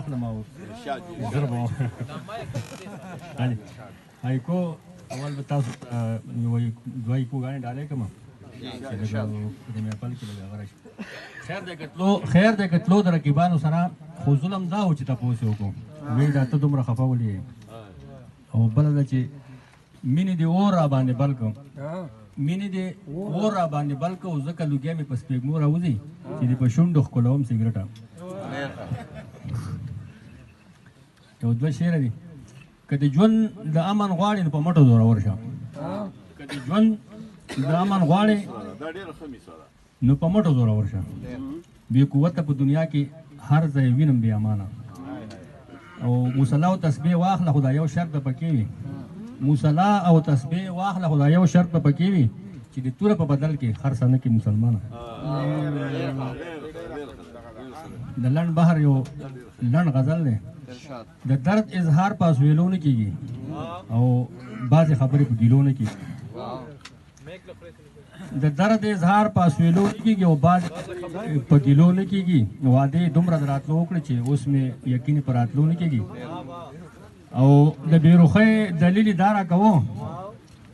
اخلم او زر به هایکو اول به تاسو یو دوه هایکوګانې ډالۍ کړم چې لږ په دې محفل کې لږ هغه راشي. خیر دی که تلو، خیر دی که تلو د رقیبانو سره، خو ظلم دا و چې تپوس یې وکړو ویل دا ته دومره خفه ولې یې؟ او بله دا چې مینې دې اور را باندې بل کړ، مینې دې اور را باندې بل کړ، او ځکه لوګی مې په سپېږمو راوځي چې دې په شونډو ښکلوم سګرټه. یو دوه شعره دي. که د ژوند د امن غواړې نو په مټو زورور شه، که د ژوند د امن غواړې نو په مټو زورور شه. بې قوته په دنیا کې هر ځای وینم بې امانه. او مصلا او تسبیح واخله خو دا یو شرط به پکې وي، مصلا او تسبیح واخله خو دا یو شرط به پکې وي چې د توره په بدل کې خرڅ نه کې مسلمانه. د لنډ بحر یو لنډ غزل دی. د درد اظهار په اسویلو نه کېږي او بعضې خبرې په ګیلو نه کېږي. د درد اظهار په اسویلو نه کېږي او بعضې په ګیلو نه کېږي. وعدې دومره د راتلو وکړې چې اوس مې یقین په راتلو نه کېږي. او د بېروخۍ دلیل یې دا راکوو،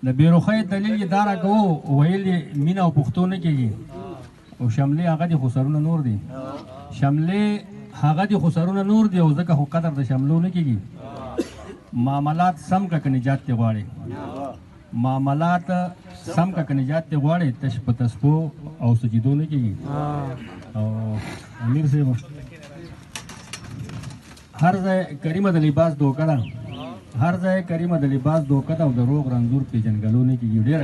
د بېروخۍ دلیل یې دا راکوو، ویل یې مینه او پښتو نه کېږي. او شملې هغه دي خو سرونه نور دي، شملې هغه دي خو سرونه نور دي، او ځکه خو قدر د شملو نه کېږي. معاملات سم که که نجات دې غواړې، معاملات سم که که نجات دې غواړې، تش په تسپو او سجدو نه کېږي. او امیر صاحب هر ځای کریمه د لباس دوکه ده، هر ځای کریمه د لباس دوکه ده، او د روغ رنځور پېژندګلو نه کېږي. ډېره